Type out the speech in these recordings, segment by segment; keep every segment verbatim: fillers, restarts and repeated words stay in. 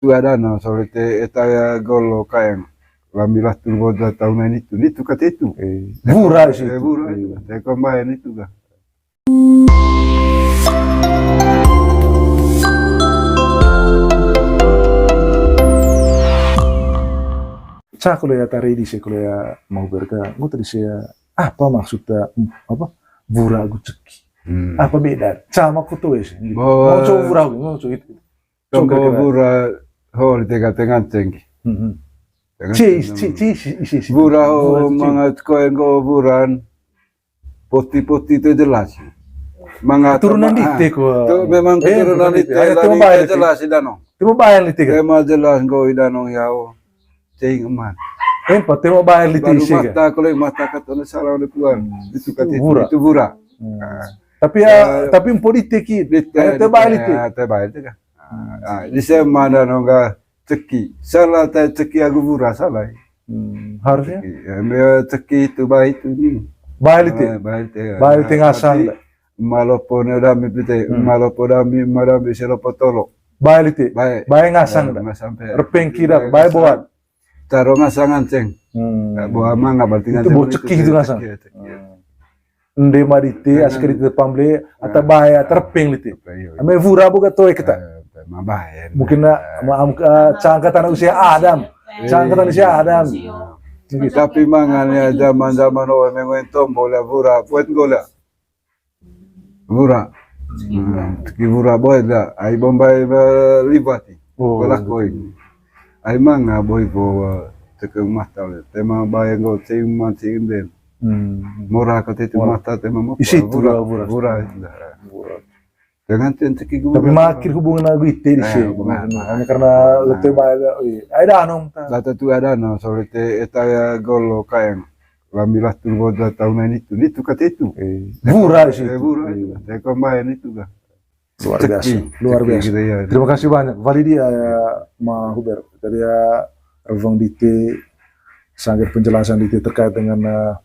Tu ada no, sore te eta ya golo kaeng. Lami lah tu boda tahu na nitu, nitu kata itu. Eh, wura sih. Eh, wura itu. Te kombain itu ga. Sa kuliah tari di si kuliah mau berga, nggak tadi saya apa maksudnya, apa, wura gu ceki. Hmm. Apa beda? Sama kutu sih. Mau coba wura gu, mau coba itu. Tombo wura ho lite ga tengan cengki. Ci, ci, ci, ci, ci, ci. Wura ho mangat koe nggo wuran. Poti-poti tu jelas. Manga turunan dite ko. Tu memang keturunan dite. Lagi tema jelas idano. Tema bayar lite ga? Tema jelas nggo idano ya o. Ceng eman. Empa tema bayar lite isi ga? Mata kalau mata kata salah oleh Tuhan. Itu kata itu wura. Tapi ya, tapi mpo dite ki. Te bayar lite. Te bayar lite ga. Ah, di semana nongga ceki. Salah ta ceki agu wura salah. Hmm, harusnya. Ceki. Ya, me ceki itu baik itu ni. Baik lite. Baik lite. Baik lite ngasang. Malopo ne dami pite, malopo dami, madami selopo tolo. Baik lite. Baik. Baik ngasang. Repeng kira, baik boan. Taro ngasang anceng. Hmm. Boa manga berarti itu bo ceki itu ngasang. Ende ma dite, aske dite pamble, ata bae, ata repeng lite. Ame wura boga toe keta. Mungkin na, ma am, cangkatan usia Adam. Cangkatan usia Adam. Tapi manganya zaman-zaman oe mengoen tombo la wura, buat gola. Wura. Ki wura boy da, ai bombai ba libati. Bola koi. Ai manga boy bo teke mata le. Tema bae nggo cing man cing den. Mora ko te tu mata tema mo. Isi tu wura. Wura. Dengan ten teki guru. Tapi makir hubungan aku ite di sini. Hanya karena lete bae. Ai danong ta. Bata tu ada no, sore te eta ya golo kaeng. Lami lah tu boda tahu na nitu, nitu kata itu. Wura sih. Wura itu. Te kombain itu ga. Luar biasa, luar biasa. Terima kasih banyak. Wali dia ya, Ma Huber. Tadi ya, revang dite, sanggar penjelasan dite terkait dengan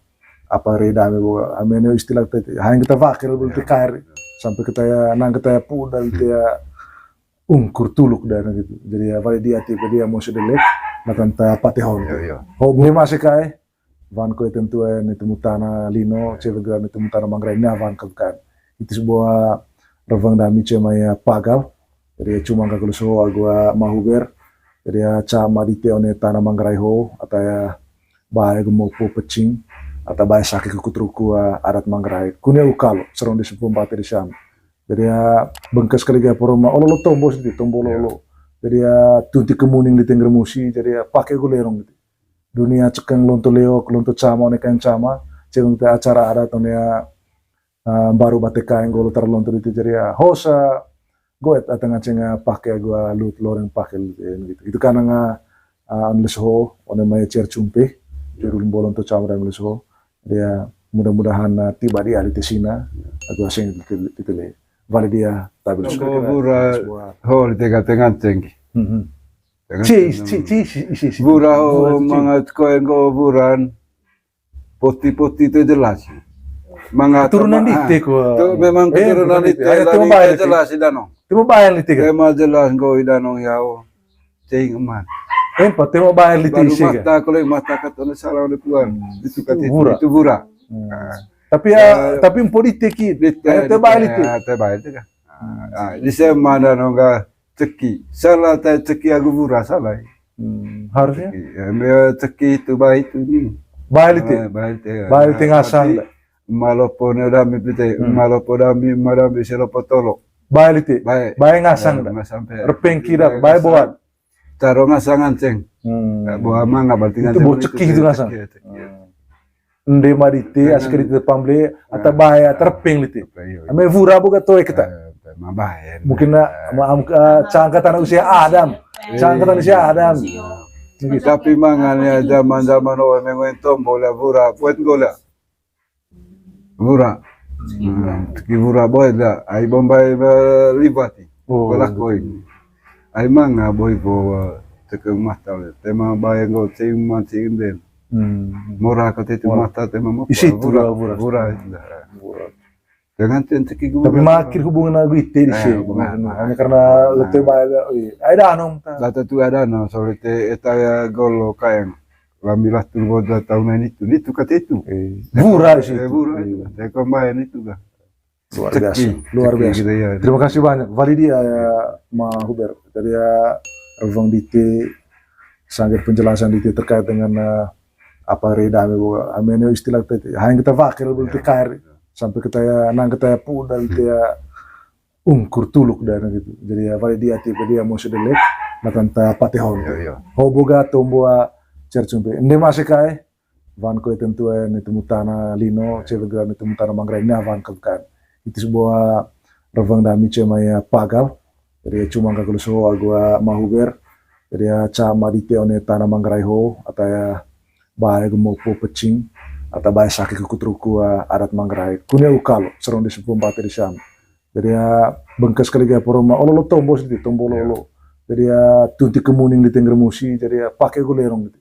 apa reda ame bo, ame ne istilah tadi. Hanya kita wakil belum tekar sampai kita ya nang kita ya pudal kita ya ungkur tuluk dan gitu. Jadi ya wali dia tipe dia mau sedelek, matan ta patehon. Hobi masih kai. Wan koe tentu ne temu tana lino, cewek gera ne temu tana Manggarai na wan kebukaan. Itu sebuah revang dami cema ya pagal. Jadi ya cuma gak kelus ho agu Ma Huber. Jadi ya cama dite one tana Manggarai ho, ata ya bae gemopo pecing, ata bae saki kukut ruku adat Manggarai. Kunia ukalo, serong di sepuluh empat di sana. Jadi ya bengkes kali ga poroma, olo lo tombo sih, tombo lo lo. Jadi ya tunti kemuning di tengger musi, jadi ya pakai gulerong gitu. Dunia cekeng lonto leok, lonto cama, one kain cama, cekeng te acara adat one ya, eh, baru bate kain golo tar lonto itu jadi ya hosa goet ateng aceng pake agu lut loreng pake gitu. Itu karena nga, eh, unless ho, one mai cer cumpe, jurul bolon to cama dan unless ho. Dia mudah-mudahan, eh, tiba di alite sina, agu asing itu, itu le. Wali dia tabil. Wura ho lite ga tengan cengki. Ci, ci, ci, ci, ci, ci. Wura ho mangat koe nggo wuran. Poti-poti tu jelas. Manga turunan dite ko. Tu memang keturunan dite. Hanya tema bayar lite. Jelas idano. Tema bayar lite ga? Tema jelas nggo idano ya o. Ceng eman. Empa tema bayar lite isi ga? Mata kalau mata kata salah oleh Tuhan. Itu kata itu wura. Tapi ya, tapi mpo dite ki. Te bayar lite. Te bayar lite ga. Ah, di semana nongga ceki. Salah ta ceki agu wura salah. Harusnya. Ceki itu baik itu ni. Baik lite. Baik lite ngasang. Malopo ne dami pite, malopo dami, madami selopo tolo. Baik lite. Baik ngasang. Repeng kira, baik boan. Taro ngasang anceng. Boa manga berarti itu ngasang. Bo ceki itu ngasang. Ende ma dite, aske dite pamble, ata bae, ata repeng lite. Ame wura boga toe keta. Mungkin na, ma am, cangkatan usia Adam. Cangkatan usia Adam. Tapi manganya zaman-zaman oe mengoen tombo la wura, buat gola. Wura. Ki wura boy da, ai bombai ba libati. Bola koi. Ai manga boy bo teke mata le. Tema bae nggo cing man cing den. Mora ko te tu mata tema mo. Isi tu wura. Wura. Jangan tentu ki gubernur. Tapi makin hubungan aku ite di sini. Hanya karena lete bae, oi, ai danong ta. Lata tu ada no, soal lete eta ya golo kaeng. Lambilah turbo dua tahun ini tu, itu kata itu. Murah sih. Murah itu. Saya kemarin itu kan. Luar biasa, luar biasa. Terima kasih banyak. Wali dia ya, Ma Huber. Jadi ya, Reveng dite, sanggar penjelasan dite terkait dengan eh, apa reda ame bo, ame ne istilah tadi. Hanya kita wakil belum T K R sampai kita ya nang kita ya pun dan kita ya ungkur tuluk dan gitu. Jadi ya wali dia tipe dia mau sedelek, matan ta patehon. Ho boga tombo a cer cumpe. Ende masih kai, wan ko tentu eh, ni temu tana lino, cewek gra ni temu tana manggarai ni awan kebukaan. Itu sebuah reveng dami cema ya pagal. Jadi ya cuma nggak kelus ho agu ah, Ma Huber. Jadi ya cama dite one tana manggarai ho, atau ya bae gemo po pecing, atau bae sakit kukut ruku ah, adat manggarai. Kunia ukalo, serong di sepuluh empat di sana. Jadi ya bengkes kali gaya poroma, olo lo tombo sih, tombo lo lo. Jadi ya tunti kemuning di tengger musi, jadi ya pakai gue lerong gitu.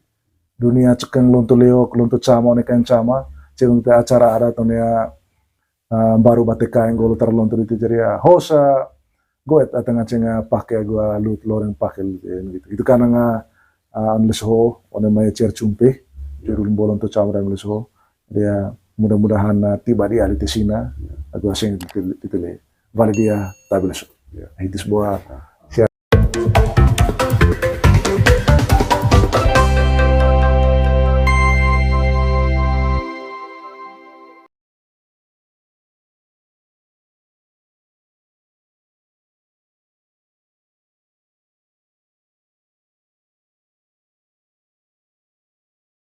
Dunia cekeng lonto leok, lonto cama, one kain cama, cekeng te acara adat one ya, eh, baru bate kain golo tar lonto itu jadi ya hosa goet ateng aceng ah, pakai gua lut loreng pakai lut ya, gitu. Itu karena nga uh, unless ho, one maya cer cumpe, jurul bolon to cama dan unless ho. Dia mudah-mudahan eh, tiba di alite sina, agu asing titele. Wali dia tabil so. Itu sebuah